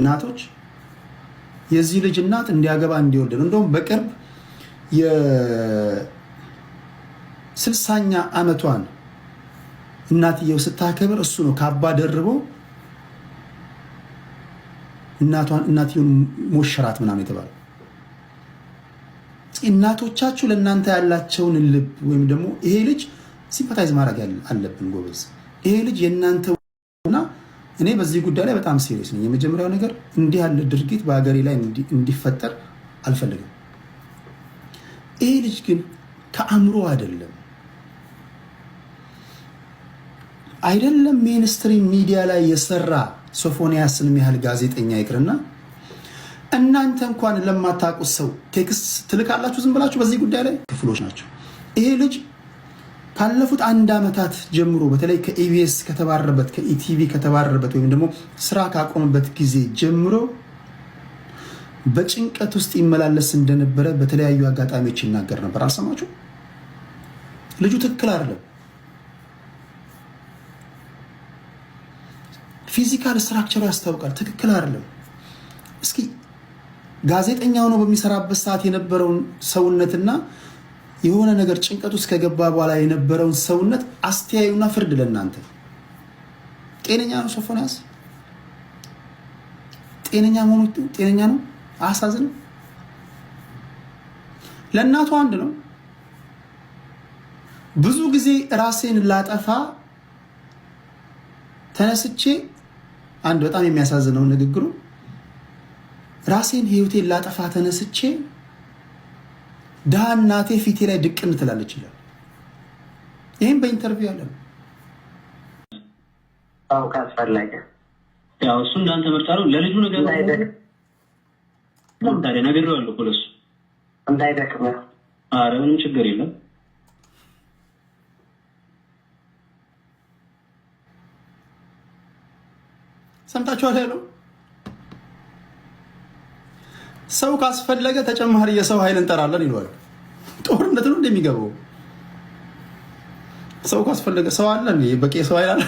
እናቶች የዚህ ልጅ እናት እንዲያገባ እንዲወልድ ነው። እንደውም በቅርብ የ60ኛ ዓመቷን እናትየው ስታከብር እሱ ነው ካባ ደርቦ እናቷን እናትየውን ሞሸራት ምናምን የተባለው። እናቶቻችሁ ለእናንተ ያላቸውን ልብ ወይም ደግሞ ይሄ ልጅ sympathize ማድረግ አለብን ጎበዝ። ይሄ ልጅ የእናንተ እና እኔ በዚህ ጉዳይ ላይ በጣም serious ነኝ። የመጀመሪያው ነገር እንዲህ ያለ ድርጊት በሀገሬ ላይ እንዲፈጠር አልፈልግም። ይሄ ልጅ ግን ከአእምሮ አይደለም አይደለም mainstream media ላይ የሰራ ሶፎንያስን ያህል ጋዜጠኛ ይቅርና እናንተ እንኳን ለማታውቁት ሰው text ትልካላችሁ ዝም ብላችሁ። በዚህ ጉዳይ ላይ ክፍሎች ናቸው። ይሄ ልጅ ካለፉት አንድ ዓመታት ጀምሮ በተለይ ከኢቢኤስ ከተባረረበት፣ ከኢቲቪ ከተባረረበት ወይም ደግሞ ስራ ካቆመበት ጊዜ ጀምሮ በጭንቀት ውስጥ ይመላለስ እንደነበረ በተለያዩ አጋጣሚዎች ይናገር ነበር። አልሰማችሁ? ልጁ ትክክል አይደለም። Physical structure ኡ ያስታውቃል። ትክክል አይደለም። እስኪ ጋዜጠኛ ሆኖ በሚሰራበት ሰዓት የነበረውን ሰውነትና የሆነ ነገር ጭንቀት ውስጥ ከገባ በኋላ የነበረውን ሰውነት አስተያዩና ፍርድ ለእናንተ። ጤነኛ ነው ሶፎንያስ? ጤነኛ መሆኑ ጤነኛ ነው? አያሳዝንም? ለእናቱ አንድ ነው። ብዙ ጊዜ ራሴን ላጠፋ ተነስቼ፣ አንድ በጣም የሚያሳዝነው ንግግሩ፣ ራሴን ህይወቴን ላጠፋ ተነስቼ ድሃ እናቴ ፊቴ ላይ ድቅን ትላለች ይላል። ይህም በ interview ያለ ነው። አዎ ካስፈለገ ያው እሱ እንዳንተ ምርጫ ነው። ለልጁ ነገር ታዲያ ነግሬዋለሁ እኮ ለእሱ። እንዳይደክም። ኧረ ምንም ችግር የለም። ሰምታችኋል ያለው ሰው ካስፈለገ ተጨማሪ የሰው ኃይል እንጠራለን ይለዋል። ጦርነት ነው እንደሚገባው ሰው ካስፈለገ ሰው አለ፣ በቂ ሰው ኃይል አለ።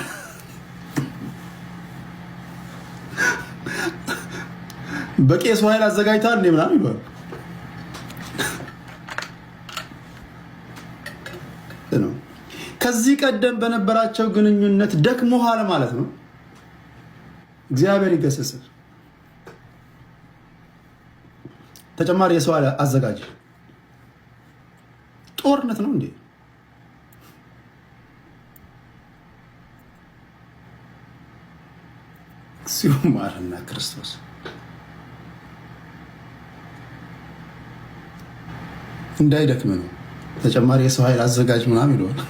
በቂ የሰው ኃይል አዘጋጅተሃል እንዴ ምናምን ይለዋል። ነው ከዚህ ቀደም በነበራቸው ግንኙነት ደክሞሃል ማለት ነው። እግዚአብሔር ይገስጽ። ተጨማሪ የሰው ኃይል አዘጋጅ። ጦርነት ነው እንዴ? እግዚኦ መሐረነ ክርስቶስ። እንዳይደክም ነው። ተጨማሪ የሰው ኃይል አዘጋጅ ምናምን ይለዋል።